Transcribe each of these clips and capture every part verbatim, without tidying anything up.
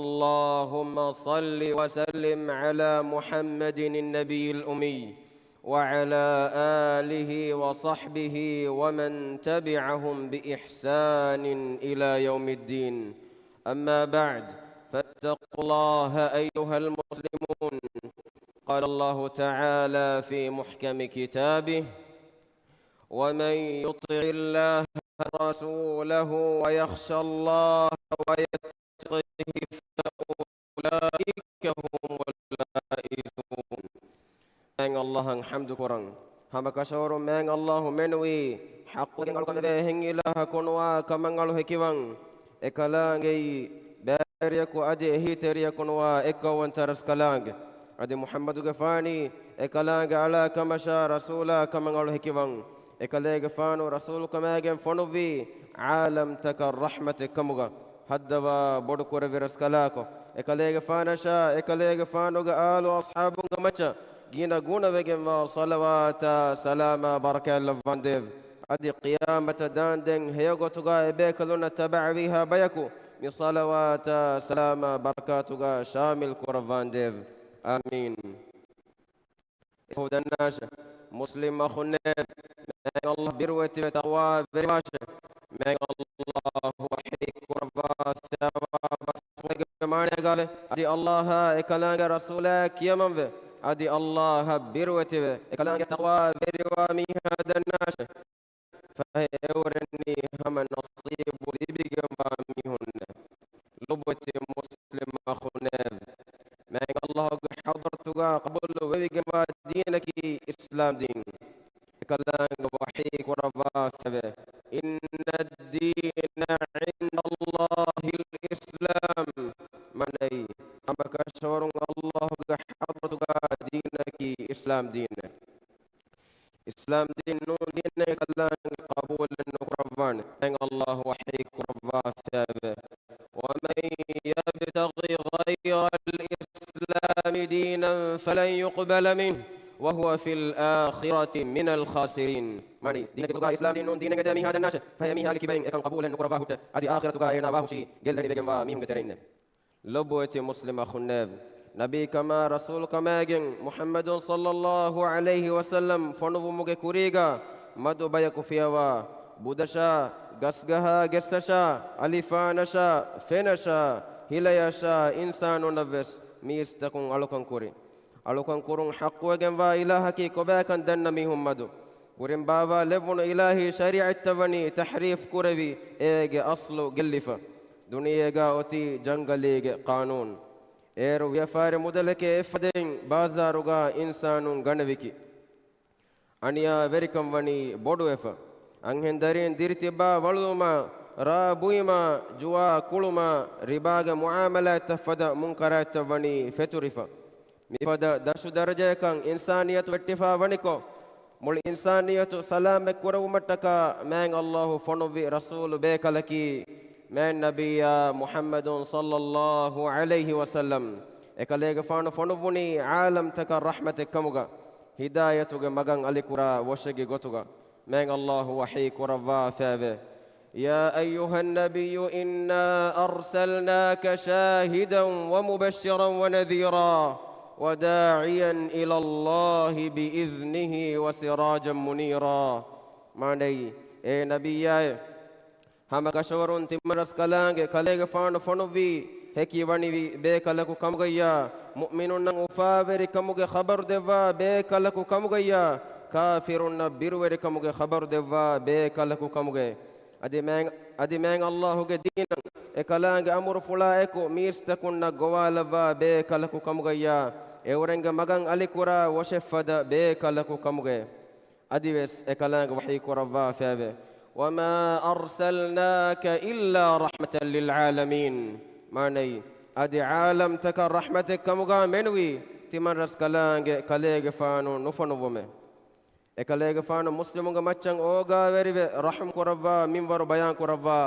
اللهم صل وسلم على محمد النبي الأمي وعلى آله وصحبه ومن تبعهم بإحسان إلى يوم الدين. أما بعد، فاتقوا الله أيها المسلمون. قال الله تعالى في محكم كتابه: ومن يطع الله ورسوله ويخش الله ويتقه فأولئك هم الفائزون. މާތް ﷲ އަށް ޙަމްދު ކުރަން. ހަމަ ކަށަވަރުން މާތް ﷲ މެނުވީ ޙައްޤުގެ އަޅުކަމެވެ. އެހެން އިލާހަކު ނުވާ ކަމަށް އަޅު ހެކިވަން. އެކަލާނގެއީ ބައިވެރިޔަކު އަދި އެހީތެރިޔަކު ނުވާ އެއްކައުވަންތަ ރަސްކަލާނގެ. އަދި މުޙައްމަދުގެފާނީ އެކަލާނގެ އަޅާ ކަމަށާ ރަސޫލާ ކަމަށް އަޅު ހެކިވަން. އެކަލޭގެފާނު ރަސޫލުކަމާގެން ފޮނުއްވީ ޢާލަމްތަކަށް ރަޙްމަތެއް ކަމުގަ. ހައްދަވާ ބޮޑު ކުރެއްވި ރަސްކަލާކޮ، އެކަލޭގެފާނަށާ އެކަލޭގެފާނުގެ އާލު އަޞްޙާބުންގެ މައްޗަށް ގިނަ ގުނަވެގެންވާ ޞަލަވާތާ ސަލާމާ ބަރަކާތް ލައްވާނދޭވެ. އަދި ޤިޔާމަތަށް ދާންދެން ހެޔޮގޮތުގަ އެބޭކަލުންނަށް ތަބަޢަވީހާ ބަޔަކު މި ޞަލަވާތާ ސަލާމާ ބަރަކާތުގަ ޝާމިލް ކުރައްވާނދޭވެ. އާމީން. އެފަހު ދަންނާށެ، މުސްލިމް އަޚުންނޭ، މާތް ﷲ ބިރުވެތިވެ ތަޤްވާވެރިވާށެ. މާތް ﷲ ވަޙީ ކުރައްވާ ފައިވާ ބަސްފުޅެއްގެ މާނައިގަވެ، އަދި ﷲ އާ އެކަލާނގެ ރަސޫލާ ކިޔަމަންވެ، އަދި ﷲ އަށް ބިރުވެތިވެ، އެކަލާނގެ ތަޤްވާވެރިވާ މީހާ ދަންނާށެ. ފަހެ އެއުރެންނީ ހަމަ ނަޞީބު ލިބިގެންވާ މީހުންނޭ. ލޮބުވެތި މުސްލިމް އަޚުންނޭވެ! މާތް ﷲގެ ޙަޟްރަތުގަ ޤަބޫލު ވެވިގެންވާ ދީނަކީ އިސްލާމް ދީން. އެކަލާނގެ ވަޙީ ކުރައްވާފައެވެ. إن الدين عند الله الإسلام. މާނައީ، ހަމަ ކަށަވަރުން ﷲގެ ޙަޟްރަތުގަ ދީނަކީ އިސްލާމް ދީނޭ. އިސްލާމް ދީން ނޫން ދީނެއް އެކަލާނގެ ޤަބޫލެއް ނުކުރައްވާނެ. މާތް ﷲ ވަޙީ ކުރައްވާފައެވެ. ومن يبتغ غير الإسلام دينا فلن يقبل منه وهو في الآخرة من الخاسرين. މާނައީ، ދީނެއްގެ ގޮތުގަ އިސްލާމް ދީން ނޫން ދީނެއް އެދޭ މީހާ ދަންނާށެ. ފަހެ އެމީހާގެ ކިބައިން އެކަން ޤަބޫލެއް ނުކުރައްވާ ހުއްޓެ، އަދި އާޚިރަތުގަ އޭނާ ވާހުށީ ގެއްލެނިވެގެންވާ މީހުންގެ ތެރެއިންނޭ. ލޮބުވެތި މުސްލިމް އަޚުންނޭވެ! ނަބީކަމާ ރަސޫލުކަމާގެން މުޙައްމަދު ޞައްލައްލާހު ޢަލައިހި ވަސައްލަމް ފޮނުވުމުގެ ކުރީގަ މަދު ބަޔަކު ފިޔަވާ، ބުދަށާ، ގަސްގަހާ ގެއްސަށާ، އަލިފާނަށާ، ފެނަށާ، ހިލަޔަށާ، އިންސާނުންނަށްވެސް މީސްތަކުން އަޅުކަން ކުރި. އަޅުކަން ކުރުން ޙައްޤުވެގެންވާ އިލާހަކީ ކޮބާކަން ދަންނަ މީހުން މަދު. ކުރިން ބާއްވާ ލެއްވުނު އިލާހީ ޝަރީޢަތްތައް ވަނީ ތަޙްރީފް ކުރެވި، އޭގެ އަޞްލު ގެއްލިފަ. ދުނިޔޭގަ އޮތީ ޖަންގަލީގެ ޤާނޫނު. އޭރު ވިޔަފާރި މުދަލެކޭ އެއްފަދައިން ބާޒާރުގަ އިންސާނުން ގަނެވިކި. އަނިޔާވެރިކަން ވަނީ ބޮޑުވެފަ. އަންހެން ދަރީން ދިރިތިއްބާ ވަޅުލުމާ، ރާ ބުއިމާ، ޖުވާ ކުޅުމާ، ރިބާގެ މުޢާމަލާތްތައް ފަދަ މުންކަރާތްތައް ވަނީ ފެތުރިފަ. މިފަދަ ދަށު ދަރަޖަޔަކަށް އިންސާނިއްޔަތު ވެއްޓިފަ ވަނިކޮށް، މުޅި އިންސާނިއްޔަތު ސަލާމަތް ކުރެވުމަށްޓަކާ މާތް ﷲ ފޮނުއްވި ރަސޫލު ބޭކަލަކީ މާތް ނަބިއްޔާ މުޙައްމަދު ޞައްލައްލާހު ޢަލައިހި ވަސައްލަމް. އެކަލޭގެފާނު ފޮނުއްވުނީ ޢާލަމްތަކަށް ރަޙްމަތެއް ކަމުގަ، ހިދާޔަތުގެ މަގަށް އަލިކުރާ ވޮށެއްގެ ގޮތުގަ. މާތް ﷲ ވަޙީ ކުރައްވާފައެވެ. يا أيها النبي إنا أرسلناك شاهدا ومبشرا ونذيرا وداعيا إلى الله بإذنه وسراجا منيرا. މާނައީ، އޭ ނަބިއްޔާއޭ! ހަމަ ކަށަވަރުން ތިމަން ރަސްކަލާނގެ ކަލޭގެފާނު ފޮނުއްވީ، ހެކިވަނިވި ބޭކަލަކު ކަމުގައްޔާ، މުއުމިނުންނަށް އުފާވެރިކަމުގެ ޚަބަރު ދެއްވާ ބޭކަލަކު ކަމުގައްޔާ، ކާފިރުންނަށް ބިރުވެރިކަމުގެ ޚަބަރު ދެއްވާ ބޭކަލަކު ކަމުގައި. އަދި މާތް، އަދި މާތް ﷲގެ ދީނަށް އެކަލާނގެ އަމުރުފުޅާ އެކު މީސްތަކުންނަށް ގޮވާލައްވާ ބޭކަލަކު ކަމުގައްޔާ، އެއުރެންގެ މަގަށް އަލިކުރާ ވޮށެއްފަދަ ބޭކަލަކު ކަމުގައި. އަދިވެސް އެކަލާނގެ ވަޙީ ކުރައްވާފައެވެ. وما أرسلناك إلا رحمة للعالمين. މާނައީ، އަދި ޢާލަމްތަކަށް ރަޙްމަތެއް ކަމުގަ މެނުވީ، ތިމަން ރަސްކަލާނގެ ކަލޭގެފާނު ނުފޮނުއްވުމެ. އެކަލޭގެފާނު މުސްލިމުންގެ މައްޗަށް އޯގާވެރިވެ ރަޙުމް ކުރައްވާ މިންވަރު ބަޔާން ކުރައްވާ،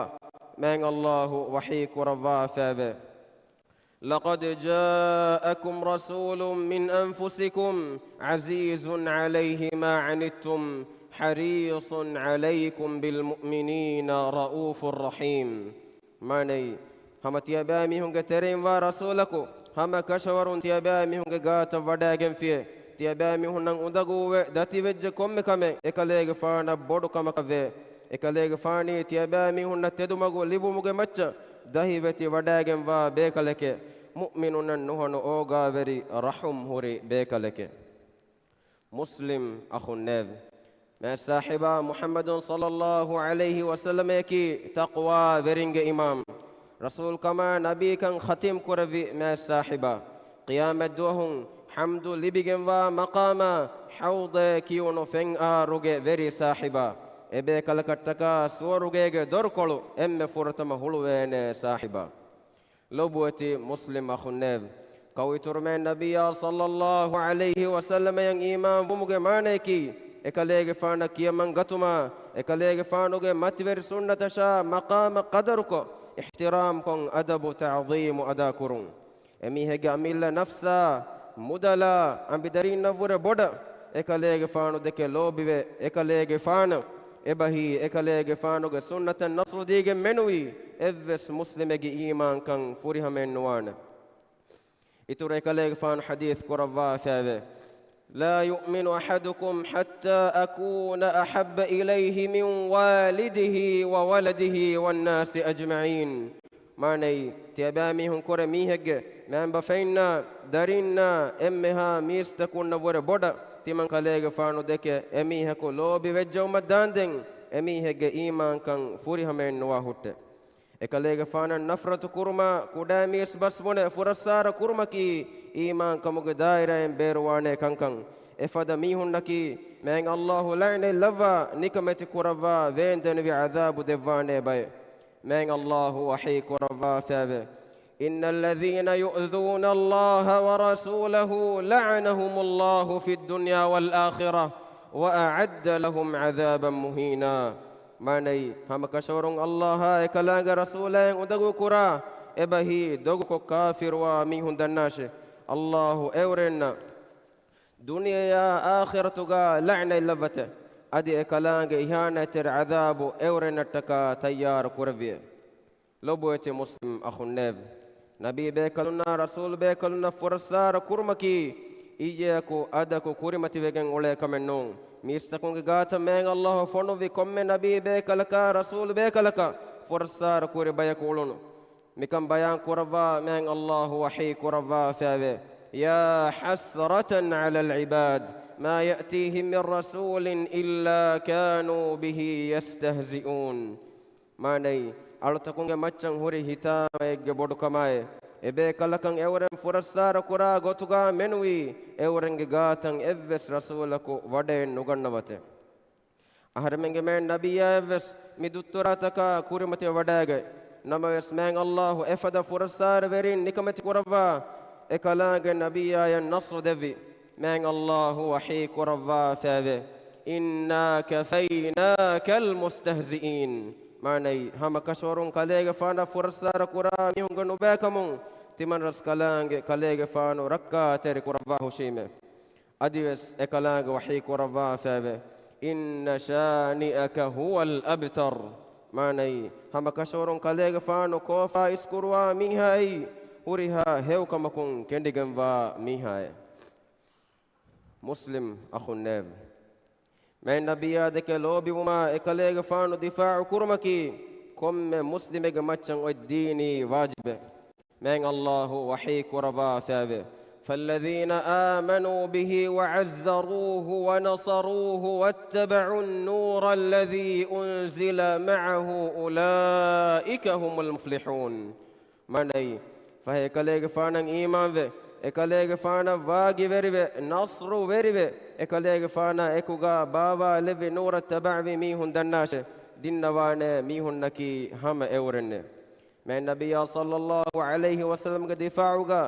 މާތް ﷲ ވަޙީ ކުރައްވާފައެވެ. لقد جاءكم رسول من أنفسكم عزيز عليه ما عنتم حريص عليكم بالمؤمنين رءوف رحيم. މާނައީ، ހަމަ ތިޔަބައިމީހުންގެ ތެރެއިން ވާ ރަސޫލަކު ހަމަ ކަށަވަރުން ތިޔަބައިމީހުންގެ ގާތަށް ވަޑައިގެންފިޔޭ. ތިޔަބައިމީހުންނަށް އުނދަގޫވެ ދަތިވެއްޖެ ކޮންމެ ކަމެއް އެކަލޭގެފާނަށް ބޮޑު ކަމަކަށްވޭ. އެކަލޭގެފާނީ ތިޔަބައިމީހުންނަށް ތެދުމަގު ލިބުމުގެ މައްޗަށް ދަހިވެތި ވަޑައިގެންވާ ބޭކަލެކޭ. މުއުމިނުންނަށް ނުހަނު އޯގާވެރި ރަޙުމް ހުރި ބޭކަލެކޭ. މުސްލިމް އަޚުންނޭވެ! މާތް ސާހިބާ މުޙައްމަދު ޞައްލައްލާހު ޢަލައިހި ވަސައްލަމަކީ ތަޤްވާވެރިންގެ އިމާމް. ރަސޫލުކަމާ ނަބީކަން ޚަތީމް ކުރެއްވި މާތް ސާހިބާ. ޤިޔާމަތްދުވަހު ޙަމްދު ލިބިގެންވާ މަޤާމާ، ޙައުޟޭ ކިޔުނު ފެންއާރުގެ ވެރި ސާހިބާ. އެބޭކަލަކަށްޓަކާ ސުވަރުގޭގެ ދޮރުކޮޅު އެންމެ ފުރަތަމަ ހުޅުވޭނެ ސާހިބާ. ލޮބުވެތި މުސްލިމް އަޚުންނޭވެ! ކައުއިތުރުމޭ ނަބިއްޔާ ޞައްލައްލާހު ޢަލައިހި ވަސައްލަމަޔަށް އީމާން ވުމުގެ މާނަޔަކީ، އެކަލޭގެފާނަށް ކިޔަމަން ގަތުމާ، އެކަލޭގެފާނުގެ މަތިވެރި ސުންނަތަށާ މަޤާމަށް ޤަދަރުކޮށް، އިޙްތިރާމްކޮށް، އަދަބު ތަޢުޒީމު އަދާކުރުން. އެމީހެއްގެ އަމިއްލަ ނަފްސާ، މުދަލާ، އަނބިދަރީންނަށްވުރެ ބޮޑަށް، އެކަލޭގެފާނު ދެކެ ލޯބިވެ، އެކަލޭގެފާނަށް އެބަހީ، އެކަލޭގެފާނުގެ ސުންނަތަށް ނަޞްރުދީގެން މެނުވީ، އެއްވެސް މުސްލިމެއްގެ އީމާންކަން ފުރިހަމައެއްނުވާނެ. އިތުރު އެކަލޭގެފާނު ޙަދީޘް ކުރައްވާފައިވޭ، لا يؤمن أحدكم حتى أكون أحب إليه من والده وولده والناس أجمعين. މާނައީ، ތިޔަބައިމީހުން ކުރެ މީހެއްގެ މައިންބަފައިންނާ، ދަރީންނާ، އެންމެހާ މީސްތަކުންނަށްވުރެ ބޮޑަށް ތިމަން ކަލޭގެފާނު ދެކެ އެމީހަކު ލޯބިވެއްޖައުމަށް ދާންދެން، އެމީހެއްގެ އީމާންކަން ފުރިހަމައެއްނުވާ ހުއްޓެ. އެކަލޭގެފާނަށް ނަފްރަތު ކުރުމާ، ކުޑައިމީސް ބަސްބުނެ ފުރައްސާރަ ކުރުމަކީ، އީމާންކަމުގެ ދާއިރާއިން ބޭރުވާނޭ ކަންކަން. އެފަދަ މީހުންނަކީ، މާތް ﷲ ލަޢްނަތް ލައްވާ، ނިކަމެތި ކުރައްވާ، ވޭންދެނިވި ޢަޛާބު ދެއްވާނޭ ބައެއް. މާތް ﷲ ވަޙީ ކުރައްވާފައިވޭ، إن الذين يؤذون الله ورسوله لعنهم الله في الدنيا والآخرة وأعد لهم عذابا مهينا. މާނައީ، ހަމަ ކަށަވަރުން ﷲ އާ އެކަލާނގެ ރަސޫލާއިން އުނދަގޫ ކުރާ، އެބަހީ ދޮގުކޮށް ކާފިރުވާ މީހުން ދަންނާށޭ. ﷲ އެއުރެންނަށް ދުނިޔެޔާ އާޚިރަތުގަ ލަޢްނަތް ލައްވަތެ. އަދި އެކަލާނގެ އިހާނެތްތެރި ޢަޛާބު އެއުރެންނަށްޓަކާ ތައްޔާރު ކުރެއްވިއެ. ލޮބުވެތި މުސްލިމް އަޚުންނޭވެ! ނަބީ ބޭކަލުންނާ ރަސޫލު ބޭކަލުންނަށް ފުރައްސާރަ ކުރުމަކީ، އިއްޔެއަކު އަދަކު ކުރިމަތިވެގެން އުޅޭ ކަމެއް ނޫން. މީސްތަކުންގެ ގާތަށް މާތް ﷲ ފޮނުއްވި ކޮންމެ ނަބީ ބޭކަލަކާ ރަސޫލު ބޭކަލަކަށް ފުރައްސާރަ ކުރި ބަޔަކު އުޅުނު. މިކަން ބަޔާން ކުރައްވާ މާތް ﷲ ވަޙީ ކުރައްވާފައިވޭ، يا حسرة على العباد ما يأتيهم من رسول إلا كانوا به يستهزئون. މާނައީ، އަޅުތަކުންގެ މައްޗަށް ހުރި ހިތާމައެއްގެ ބޮޑުކަމާއި، އެބޭކަލަކަށް އެއުރެން ފުރައްސާރަ ކުރާ ގޮތުގަ މެނުވީ، އެއުރެންގެ ގާތަށް އެއްވެސް ރަސޫލަކު ވަޑައެއް ނުގަންނަވަތެ. އަހަރެމެންގެ މާތް ނަބިއްޔާއަށްވެސް މި ދުއްތުރާތަކާ ކުރިމަތިވެވަޑައިގަތް. ނަމަވެސް، މާތް ﷲ އެފަދަ ފުރައްސާރަވެރިން ނިކަމެތި ކުރައްވާ، އެކަލާނގެ ނަބިއްޔާއަށް ނަޞްރު ދެއްވި. މާތް ﷲ ވަޙީ ކުރައްވާފައިވޭ، إنا كفيناك المستهزئين. މާނައީ، ހަމަ ކަށަވަރުން ކަލޭގެފާނަށް ފުރައްސާރަ ކުރާ މީހުންގެ ނުބައިކަމުން، ތިމަންރަސްކަލާނގެ ކަލޭގެފާނު ރައްކާތެރި ކުރައްވާ ހުށީމޭ. އަދިވެސް އެކަލާނގެ ވަޙީ ކުރައްވާފައިވޭ، إن شانئك هو الأبتر. މާނައީ، ހަމަ ކަށަވަރުން ކަލޭގެފާނު ކޯފާ އިސްކުރުވާ މީހާއީ، ހުރިހާ ހެޔޮކަމަކުން ކެނޑިގެންވާ މީހާއޭ. މުސްލިމް އަޚުންނޭވެ! މާތް ނަބިއްޔާ ދެކެ ލޯބިވުމާ އެކަލޭގެފާނު ދިފާޢު ކުރުމަކީ، ކޮންމެ މުސްލިމެއްގެ މައްޗަށް އޮތް ދީނީ ވާޖިބެއް. މާތް ﷲ ވަޙީ ކުރައްވާފައިވޭ، فالذين آمنوا به وعزروه ونصروه واتبعوا النور الذي أنزل معه أولئك هم المفلحون. މާނައީ، ފަހެ އެކަލޭގެފާނަށް އީމާންވެ، އެކަލޭގެފާނަށް ވާގިވެރިވެ، ނަޞްރުވެރިވެ، އެކަލޭގެފާނާ އެކުގަ ބާވާލެއްވި ނޫރަށް ތަބަޢަވި މީހުން ދަންނާށޭ، ދިންނަވާނޭ މީހުންނަކީ ހަމަ އެއުރެންނޭ. މާތް ނަބިއްޔާ ޞައްލައްލާހު ޢަލައިހި ވަސައްލަމްގެ ދިފާޢުގަ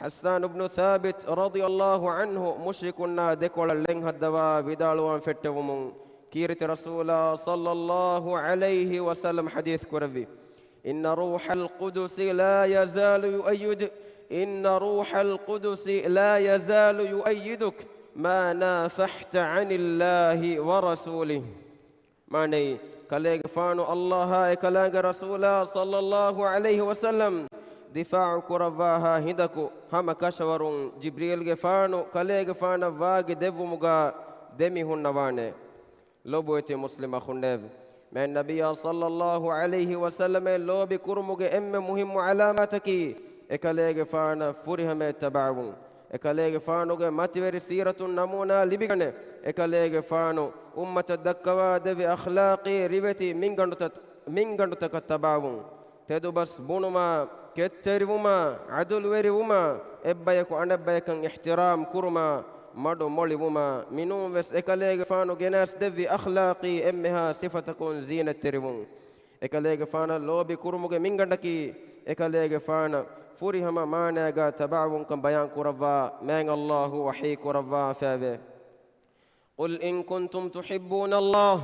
ޙައްސާނު ބްނު ޘާބިތް ރަޟިޔައްލާހު ޢަންހު މުޝްރިކުންނާ ދެކޮޅަށް ޅެން ހައްދަވާ ވިދާޅުވާން ފެއްޓެވުމުން، ކީރިތި ރަސޫލާ ޞައްލައްލާހު ޢަލައިހި ވަސައްލަމް ޙަދީޘް ކުރެއްވި، إن روح القدس لا يزال يؤيد، إن روح القدس لا يزال يؤيدك ما نافحت عن الله ورسوله. މާނައީ، ކަލޭގެފާނު އައްލާހާ އެކަލާނގެ ރަސޫލާ ޞައްލައްލާހު ޢަލައިހި ވަސައްލަމް ދިފާޢު ކުރައްވާހާ ހިނދަކު، ހަމަ ކަށަވަރުން ޖިބްރީލްގެފާނު ކަލޭގެފާނަށް ވާގި ދެއްވުމުގަ ދެމިހުންނަވާނެ. ލޮބުވެތި މުސްލިމް އަޚުންނޭވެ! މާތް ނަބިއްޔާ ޞައްލައްލާހު ޢަލައިހި ވަސައްލަމަށް ލޯބި ކުރުމުގެ އެންމެ މުހިއްމު ޢަލާމާތަކީ، އެކަލޭގެފާނަށް ފުރިހަމައަށް ތަބަޢަވުން. އެކަލޭގެފާނުގެ މަތިވެރި ސީރަތުން ނަމޫނާ ލިބިގަނެ، އެކަލޭގެފާނު އުއްމަތަށް ދައްކަވާ ދެއްވި އަޚްލާޤީ ރިވެތި މިންގަނޑުތައް، މިންގަނޑުތަކަށް ތަބަޢަވުން. ތެދުބަސް ބުނުމާ، ކެތްތެރިވުމާ، ޢަދުލުވެރިވުމާ، އެއްބަޔަކު އަނެއްބަޔަކަށް އިޙްތިރާމް ކުރުމާ، މަޑު މޮޅިވުމާ، މިނޫންވެސް އެކަލޭގެފާނު ގެނަސް ދެއްވި އަޚްލާޤީ އެންމެހާ ސިފަތަކުން ޒީނަތްތެރިވުން. އެކަލޭގެފާނަށް ލޯބި ކުރުމުގެ މިންގަނޑަކީ، އެކަލޭގެފާނަށް ފުރިހަމަ މާނައިގާ ތަބަޢަވުންކަން ބަޔާން ކުރައްވާ މާތް އައްލާހު ވަޙީ ކުރައްވާފައެވެ. قل إن كنتم تحبون الله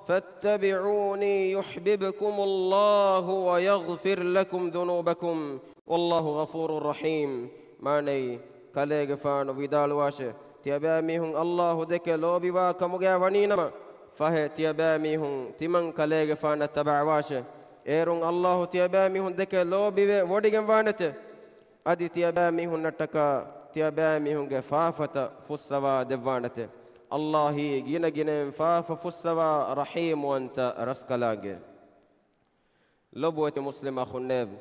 فاتبعوني يحببكم الله ويغفر لكم ذنوبكم والله غفور رحيم. މާނައީ، ކަލޭގެފާނު ވިދާޅުވާށެ، ތިޔަބައިމީހުން އައްލާހު ދެކެ ލޯބިވާ ކަމުގައި ވަނީނަމަ، ފަހެ ތިޔަބައިމީހުން ތިމަން ކަލޭގެފާނަށް ތަބަޢަވާށެ. އޭރުން އައްލާހު ތިޔަބައިމީހުން ދެކެ ލޯބިވެ ވޮޑިގެންވާނެތެ. އަދި ތިޔަބައިމީހުންނަށްޓަކާ ތިޔަބައިމީހުންގެ ފާފަތައް ފުއްސަވާ ދެއްވާނެތެ. އައްލާހީ ގިނަގިނައިން ފާފަ ފުއްސަވާ ރަޙީމުވަންތަ ރަސްކަލާނގެ. ލޮބުވެތި މުސްލިމް އަޚުންނޭވެ!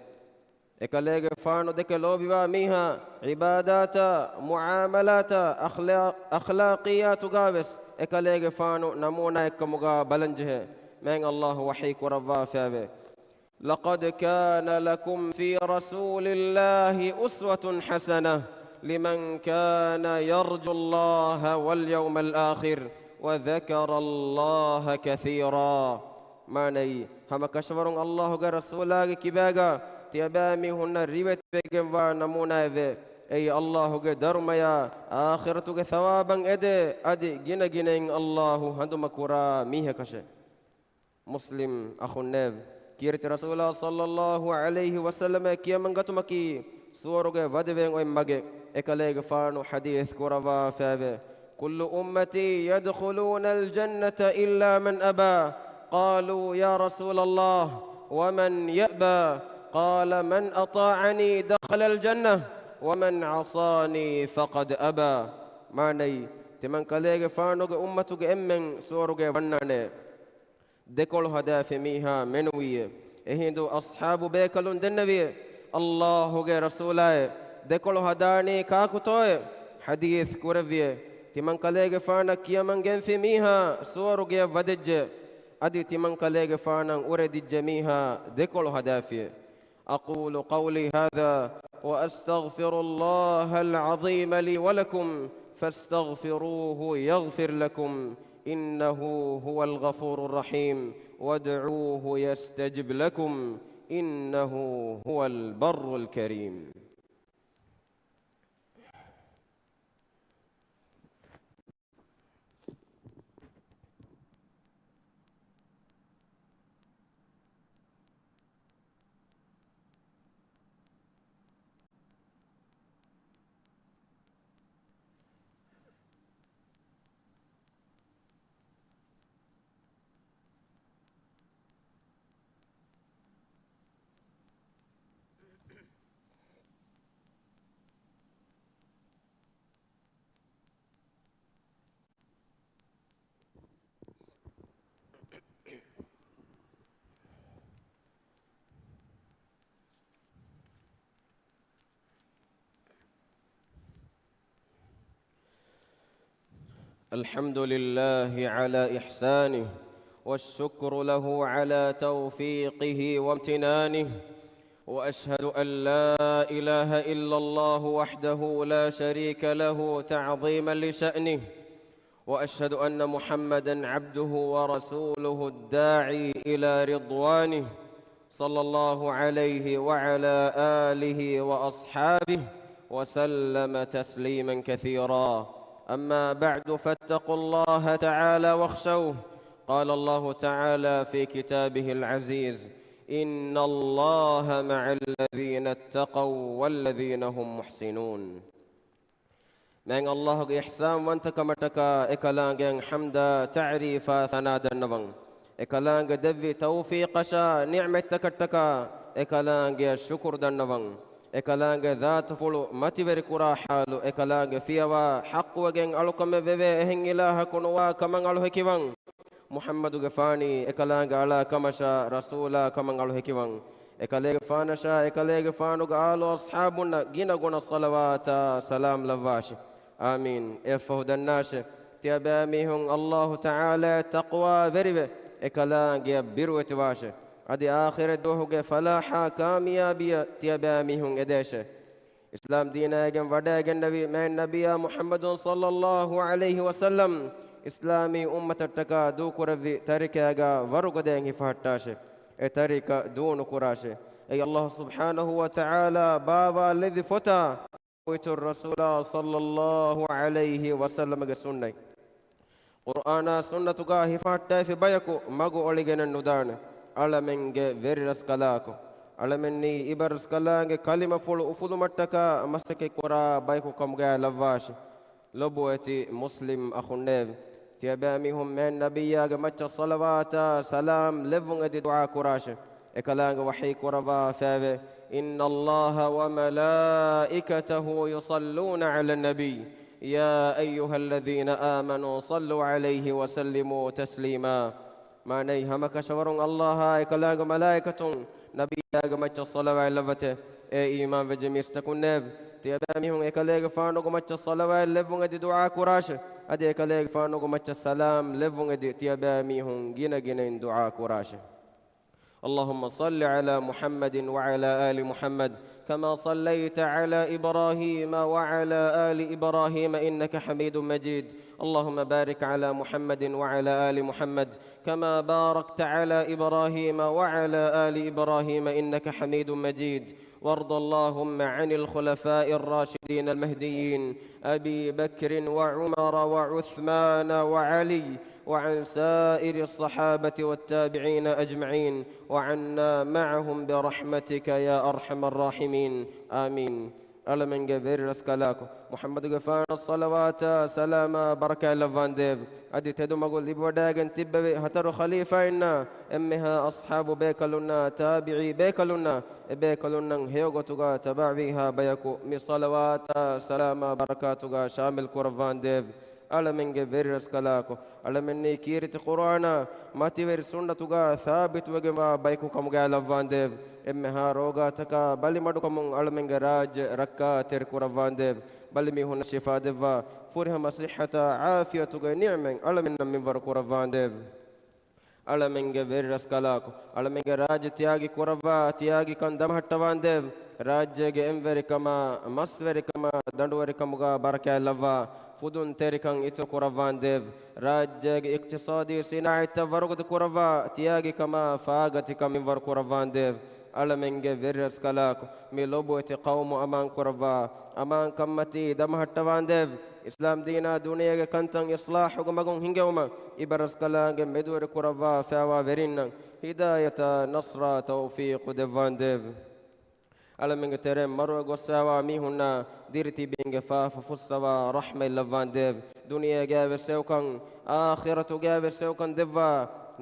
އެކަލޭގެފާނު ދެކެ ލޯބިވާ މީހާ ޢިބާދާތާ، މުޢާމަލާތާ، އަޚްލާ-، އަޚްލާޤިއްޔާތުގާވެސް އެކަލޭގެފާނު ނަމޫނާއެއްކަމުގާ ބަލަންޖެހޭ. މާތް އައްލާހު ވަޙީ ކުރައްވާފައެވެ. لقد كان لكم في رسول الله أسوة حسنة لمن كان يرجو الله واليوم الآخر وذكر الله كثيرا. މާނައީ، ހަމަ ކަށަވަރުން އައްލާހުގެ ރަސޫލާގެ ކިބާގާ ތިޔަބައިމީހުންނަށް ރިވެތިވެގެންވާ ނަމޫނާއެވެ. އެއީ އައްލާހުގެ ދަރުމަޔާ އާޚިރަތުގެ ޘަވާބަށް އެދޭ، އަދި ގިނަގިނައިން އައްލާހު ހަނދުމަކުރާ މީހަކަށެ. މުސްލިމް އަޚުންނޭވެ! ކީރިތި ރަސޫލާ ޞައްލައްލާހު ޢަލައިހި ވަސައްލަމަށް ކިޔަމަންގަތުމަކީ ސުވަރުގެ ވަދެވެން އޮތް މަގެއް. އެކަލޭގެފާނު ޙަދީޘް ކުރައްވާފައެވެ. كل أمتي يدخلون الجنة إلا من أبى. قالوا يا رسول الله ومن يأبى؟ قال من أطاعني دخل الجنة ومن عصاني فقد أبى. މާނައީ، ތިމަން ކަލޭގެފާނުގެ އުއްމަތުގެ އެންމެން ސުވަރުގެ ވަންނާނެ. ދެކޮޅު ހަދާފި މީހާ މެނުވީއޭ. އެހިނދު އަޞްޙާބު ބޭކަލުން ދެންނެވިއޭ، އައްލާހުގެ ރަސޫލާއޭ، ދެކޮޅު ހަދާނީ ކާކުތޯއޭ؟ ޙަދީޘް ކުރެއްވިއޭ، ތިމަން ކަލޭގެފާނަށް ކިޔަމަން ގެންފި މީހާ ސުވަރުގެޔަށް ވަދެއްޖެ. އަދި ތިމަން ކަލޭގެފާނަށް އުރެދިއްޖެ މީހާ ދެކޮޅު ހަދާފިއޭ. أقول قولي هذا وأستغفر الله العظيم لي ولكم فاستغفروه يغفر لكم إنه هو الغفور الرحيم وادعوه يستجب لكم إنه هو البر الكريم. الحمد لله على إحسانه، والشكر له على توفيقه وامتنانه، وأشهد أن لا إله إلا الله وحده لا شريك له تعظيما لشأنه، وأشهد أن محمدا عبده ورسوله الداعي إلى رضوانه، صلى الله عليه وعلى آله وأصحابه وسلم تسليما كثيرا. أما بعد، فاتقوا الله تعالى واخشوه. قال الله تعالى في كتابه العزيز: إن الله مع الذين اتقوا والذين هم محسنون. މާތް އައްލާހުގެ އިޙްސާންވަންތަކަމަށްޓަކާ އެކަލާނގެއަށް ޙަމްދާ ތަޢުރީފާ ސަނާ ދަންނަވަން. އެކަލާނގެ ދެއްވި ތައުފީޤަށާ ނިޢުމަތްތަކަށްޓަކާ އެކަލާނގެއަށް ޝުކުރު ދަންނަވަން. އެކަލާނގެ ޒާތުފުޅު މަތިވެރި ކުރާ ޙާލު، އެކަލާނގެ ފިޔަވާ ޙައްޤުވެގެން އަޅުކަމެއް ވެވޭ އެހެން އިލާހަކު ނުވާ ކަމަށް އަޅު ހެކިވަން. މުޙައްމަދުގެފާނީ އެކަލާނގެ އަޅާ ކަމަށާ ރަސޫލާ ކަމަށް އަޅު ހެކިވަން. އެކަލޭގެފާނަށާ އެކަލޭގެފާނުގެ އާލު އަޞްޙާބުންނަށް ގިނަ ގުނަ ޞަލަވާތާ ސަލާމް ލައްވާށި. އާމީން. އެއަށްފަހު ދަންނާށެ، ތިޔަބައިމީހުން ﷲ ތަޢާލާއަށް ތަޤްވާވެރިވެ، އެކަލާނގެއަށް ބިރުވެތިވާށެ. އަދި އާޚިރަތް ދުވަހުގެ ފަލާޙާ ކާމިޔާބީއަށް ތިޔަބައިމީހުން އެދޭށެ. އިސްލާމް ދީނާއިގެން ވަޑައިގެންނެވި މާތް ނަބިއްޔާ މުޙައްމަދު ޞައްލައްލާހު ޢަލައިހި ވަސައްލަމް އިސްލާމީ އުއްމަތަށްޓަކާ ދޫކުރެއްވި ތަރިކައިގާ ވަރުގަދައިން ހިފަހައްޓާށެ. އެ ތަރިކަ ދޫނުކުރާށެ. އެއީ ﷲ ސުބްޙާނަހު ވަތަޢާލާ ބާވާލެއްވި ފޮތާ، އިތުރު ރަސޫލާ ޞައްލައްލާހު ޢަލައިހި ވަސައްލަމްގެ ސުންނަތް. ޤުރްއާނާ ސުންނަތުގާ ހިފަހައްޓައިފި ބަޔަކު މަގު އޮޅިގެނެއް ނުދާނެ. އަޅަމެންގެ ވެރިރަސްކަލާކޮ، އަޅަމެންނީ އިބަރަސްކަލާނގެ ކަލިމަފުޅު އުފުލުމަށްޓަކާ މަސައްކަތްކުރާ ބަޔަކު ކަމުގައި ލައްވާށި. ލޮބުވެތި މުސްލިމް އަޚުންނޭވެ! ތިޔަބައިމީހުން މާތް ނަބިއްޔާގެ މައްޗަށް ޞަލަވާތާ ސަލާމް ލެއްވުން އެދި ދުޢާ ކުރާށެ. އެކަލާނގެ ވަޙީ ކުރައްވާފައިވޭ، إن الله وملائكته يصلون على النبي يا أيها الذين آمنوا صلوا عليه وسلموا تسليما. މާނައީ، ހަމަކަށަވަރުން ﷲ އާއި އެކަލާނގެ މަލާއިކަތުން ނަބިއްޔާގެ މައްޗަށް ޞަލަވާތް ލައްވަތެ. އޭ އީމާންވެއްޖެ މީސްތަކުންނޭވެ! ތިޔަބައިމީހުން އެކަލޭގެފާނުގެ މައްޗަށް ޞަލަވާތް ލެއްވުން އެދި ދުޢާ ކުރާށެ. އަދި އެކަލޭގެފާނުގެ މައްޗަށް ސަލާމް ލެއްވުން އެދި ތިޔަބައިމީހުން ގިނަގިނައިން ދުޢާ ކުރާށެ. اللهم صل على محمد وعلى آل محمد كما صليت على إبراهيم وعلى آل إبراهيم إنك حميد مجيد. اللهم بارك على محمد وعلى آل محمد كما باركت على إبراهيم وعلى آل إبراهيم إنك حميد مجيد. وارض اللهم عن الخلفاء الراشدين المهديين أبي بكر وعمر وعثمان وعلي وعن سائر الصحابة والتابعين أجمعين وعنا معهم برحمتك يا أرحم الراحمين. آمين. އަޅަމެންގެ ވެރިރަސްކަލާކޮ، މުޙައްމަދުގެފާނަށް ޞަލަވާތާ ސަލާމާ ބަރަކާތް ލައްވާނދޭވެ! އަދި ތެދުމަގު ލިބިވަޑައިގެން ތިއްބެވި ހަތަރު ޚަލީފާއިންނާ، އެންމެހާ އަޞްޙާބު ބޭކަލުންނާ، ތާބިޢީ ބޭކަލުންނާ، އެބޭކަލުންނަށް ހެޔޮގޮތުގާ ތަބަޢުވީހާ ބަޔަކު މި ޞަލަވާތާ ސަލާމާ ބަރަކާތުގާ ޝާމިލް ކުރައްވާނދޭވެ! އަޅަމެންގެ ވެރިރަސްކަލާކޮ، އަޅަމެންނީ ކީރިތި ޤުރުއާނާ، މަތިވެރި ސުންނަތުގާ ސާބިތުވެގެންވާ ބަޔަކު ކަމުގައި ލައްވާނދޭވެ! އެންމެހާ ރޯގާތަކާ ބަލިމަޑުކަމުން އަޅަމެންގެ ރާއްޖެ ރައްކާތެރި ކުރައްވާނދޭވެ! ބަލިމީހުންނަށް ޝިފާ ދެއްވާ، ފުރިހަމަ ޞިއްޙަތާ ޢާފިޔަތުގެ ނިޢުމަތް އަޅަމެންނަށް މިންވަރު ކުރައްވާނދޭވެ! އަޅަމެންގެ ވެރިރަސްކަލާކޮ، އަޅަމެންގެ ރާއްޖެ ތިޔާގި ކުރައްވާ ތިޔާގިކަން ދަމަހައްޓަވާނދޭވެ! ރާއްޖޭގެ އެންވެރިކަމާ، މަސްވެރިކަމާ، ދަނޑުވެރިކަމުގާ ބަރަކާތް ލައްވާ، ފުދުންތެރިކަން އިތުރު ކުރައްވާނދޭވެ! ރާއްޖޭގެ އިޤްތިޞާދީ ޞިނާޢަތްތައް ވަރުގަދަ ކުރައްވާ، ތިޔާގިކަމާ ފާގަތިކަން މިންވަރު ކުރައްވާނދޭވެ! އަޅަމެންގެ ވެރިރަސްކަލާކޮ، މި ލޮބުވެތި ޤައުމު އަމާން ކުރައްވާ، އަމާންކަންމަތީ ދަމަހައްޓަވާނދޭވެ! އިސްލާމް ދީނާ ދުނިޔޭގެ ކަންތައް އިޞްލާޙުގެ މަގުން ހިނގެވުމަށް އިބަރަސްކަލާނގެ މެދުވެރި ކުރައްވާފައިވާ ވެރިންނަށް ހިދާޔަތާ ނަޞްރާ ތައުފީޤު ދެއްވާނދޭވެ! އަޅަމެންގެ ތެރެއިން މަރުވެ ގޮސްފައިވާ މީހުންނާ ދިރިތިބީންގެ ފާފަ ފުއްސަވާ ރަޙްމަތް ލައްވާނދޭވެ! ދުނިޔޭގައިވެސް ހެޔޮކަން، އާޚިރަތުގައިވެސް ހެޔޮކަން ދެއްވާ،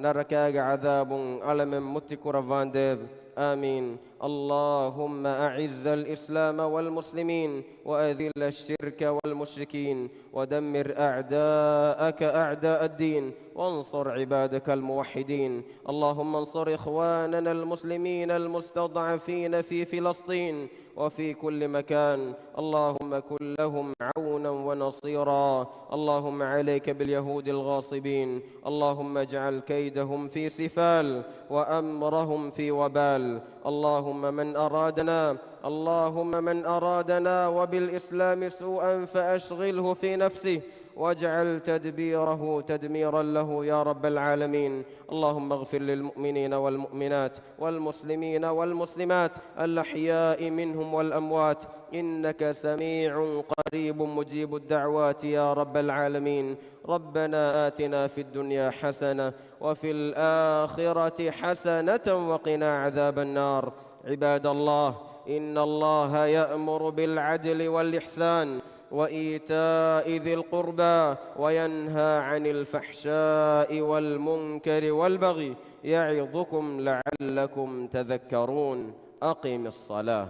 ނަރަކާގެ ޢަޛާބުން އަޅަމެން މުއްތި ކުރައްވާނދޭވެ! آمين. اللهم أعز الإسلام والمسلمين وأذل الشرك والمشركين ودمر أعداءك أعداء الدين وانصر عبادك الموحدين. اللهم انصر إخواننا المسلمين المستضعفين في فلسطين وفي كل مكان. اللهم كن لهم عونا ونصيرا. اللهم عليك باليهود الغاصبين. اللهم اجعل كيدهم في سفال وأمرهم في وبال. اللهم من أرادنا، اللهم من أرادنا وبالإسلام سوءا فأشغله في نفسه واجعل تدبيره تدميرا له يا رب العالمين. اللهم اغفر للمؤمنين والمؤمنات والمسلمين والمسلمات الأحياء منهم والأموات إنك سميع قريب مجيب الدعوات يا رب العالمين. ربنا آتنا في الدنيا حسنة وفي الآخرة حسنة وقنا عذاب النار. عباد الله، إن الله يأمر بالعدل والإحسان وإيتاء ذي القربى وينهى عن الفحشاء والمنكر والبغي يعظكم لعلكم تذكرون. أقم الصلاة.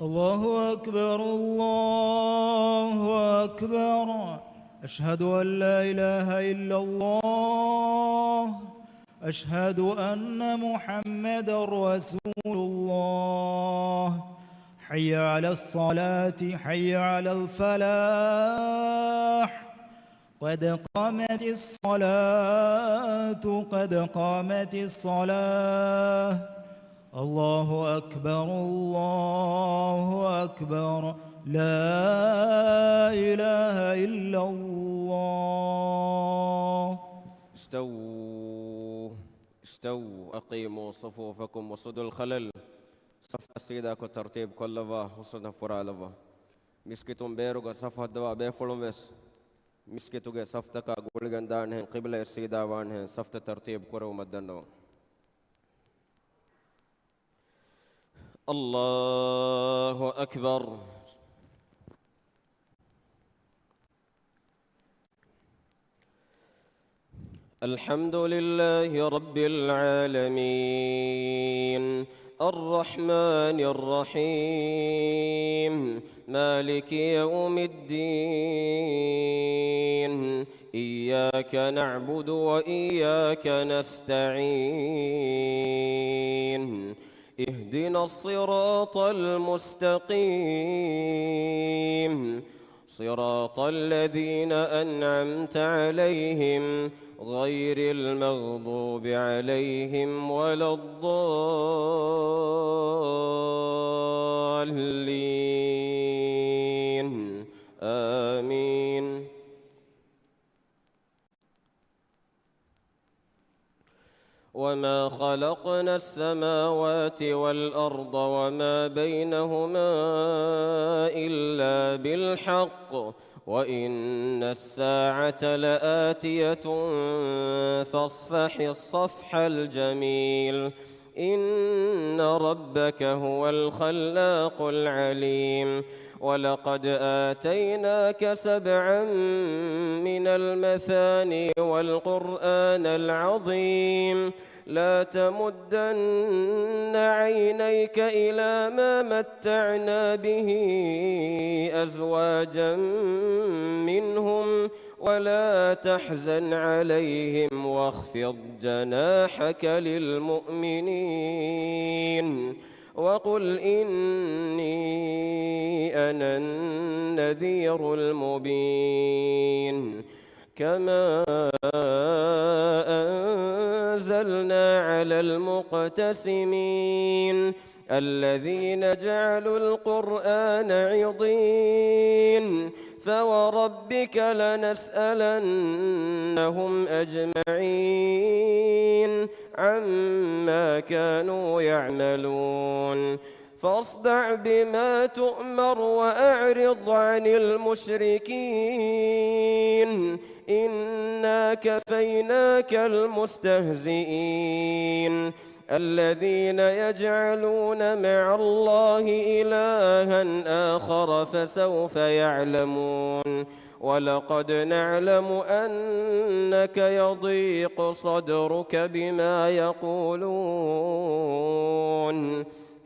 الله أكبر، الله أكبر. أشهد أن لا إله إلا الله. أشهد أن محمدا رسول الله. حي على الصلاة، حي على الفلاح. قد قامت الصلاة، قد قامت الصلاة. الله أكبر، الله أكبر. لا إله إلا الله. استووا، استووا، أقيموا صفوفكم وسدوا الخلل. ސަފް ސީދާކޮށް ތަރުތީބު ކޮށްލައްވާ، ހުސްނަ ފުރާލައްވާ. މިސްކިތުން ބޭރުގަ ސަފް ހައްދަވާ ބޭފުޅުން ވެސް މިސްކިތުގެ ސަފްތަކާ ގުޅިގެން ދާނެހެން، ޤިބްލައަށް ސީދާވާނެހެން ސަފްތައް ތަރުތީބު ކުރެވުމަށް ދަންނަވަން. الله أكبر. الحمد لله رب العالمين. الرحمن الرحيم. مالك يوم الدين. إياك نعبد وإياك نستعين. اهدنا الصراط المستقيم. صراط الذين أنعمت عليهم غير المغضوب عليهم ولا الضالين. آمين. وما خلقنا السماوات والأرض وما بينهما إلا بالحق وإن الساعة لآتية فاصفح الصفح الجميل. إن ربك هو الخلاق العليم. ولقد آتيناك سبعا من المثاني والقرآن العظيم. لا تمدن عينيك إلى ما متعنا به أزواجا منهم ولا تحزن عليهم واخفض جناحك للمؤمنين وقل إني أنا النذير المبين. كما أنزلنا على المقتسمين الذين جعلوا القرآن عضين. فوربك لنسألنهم أجمعين عما كانوا يعملون. فاصدع بما تؤمر وأعرض عن المشركين إنا كفيناك المستهزئين. الذين يجعلون مع الله إلها آخر فسوف يعلمون. ولقد نعلم أنك يضيق صدرك بما يقولون.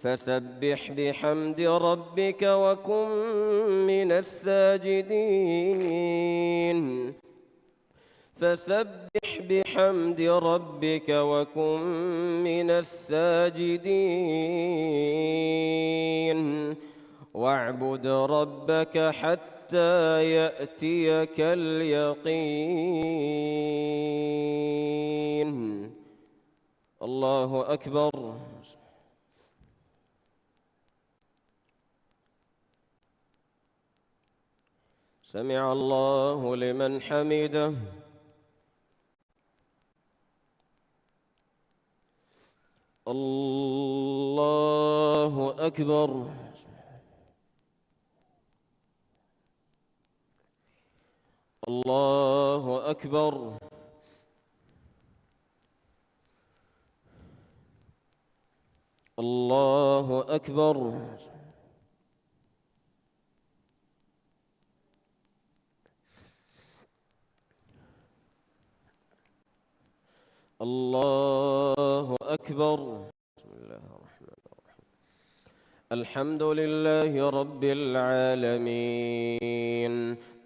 فسبح بحمد ربك وكن من الساجدين. فسبح بحمد ربك وكن من الساجدين. واعبد ربك حتى يأتيك اليقين. الله أكبر. سمع الله لمن حمده. الله أكبر. الله أكبر. الله أكبر. الله أكبر. بسم الله الرحمن الرحيم. الحمد لله رب العالمين.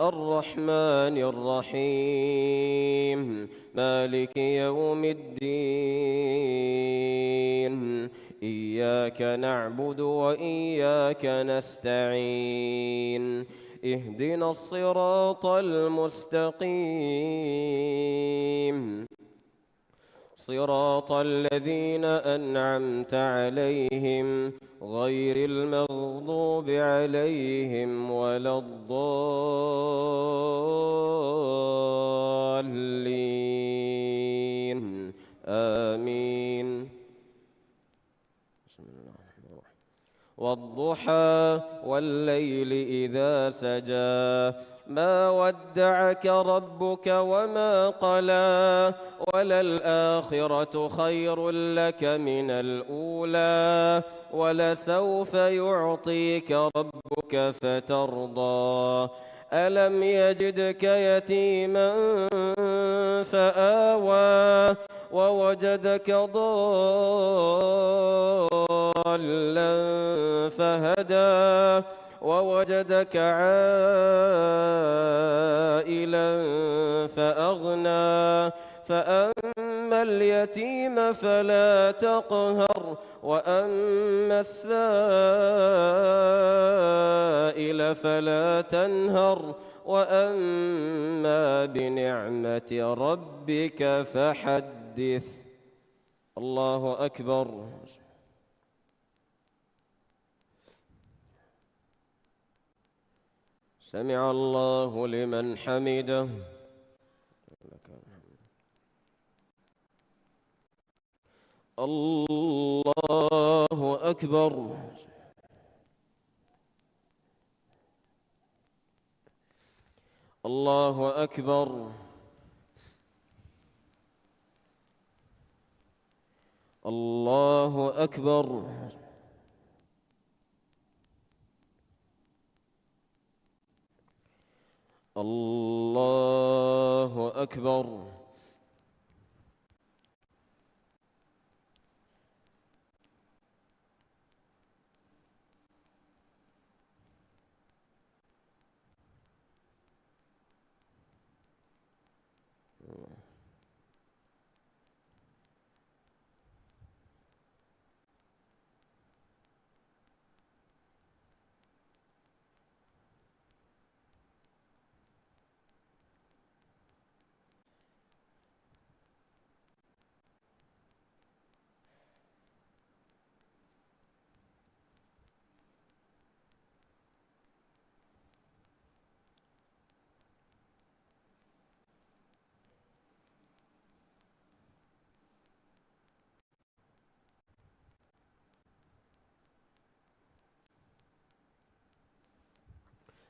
الرحمن الرحيم. مالك يوم الدين. إياك نعبد وإياك نستعين. اهدنا الصراط المستقيم. صراط الذين أنعمت عليهم غير المغضوب عليهم ولا الضالين. آمين. بسم الله الرحمن الرحيم. والضحى والليل إذا سجى. ما ودعك ربك وما قلى. وللآخرة خير لك من الأولى. ولسوف يعطيك ربك فترضى. ألم يجدك يتيما فآوى. ووجدك ضالا فهدى. ووجدك عائلا فأغنى. فأما اليتيم فلا تقهر. وأما السائل فلا تنهر. وأما بنعمة ربك فحدث. الله أكبر. سمع الله لمن حمده. الله أكبر. الله أكبر. الله أكبر. الله أكبر.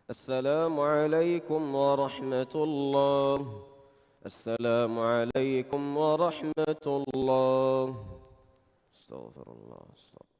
السلام عليكم ورحمة الله. السلام عليكم ورحمة الله. أستغفر الله، أستغفر الله.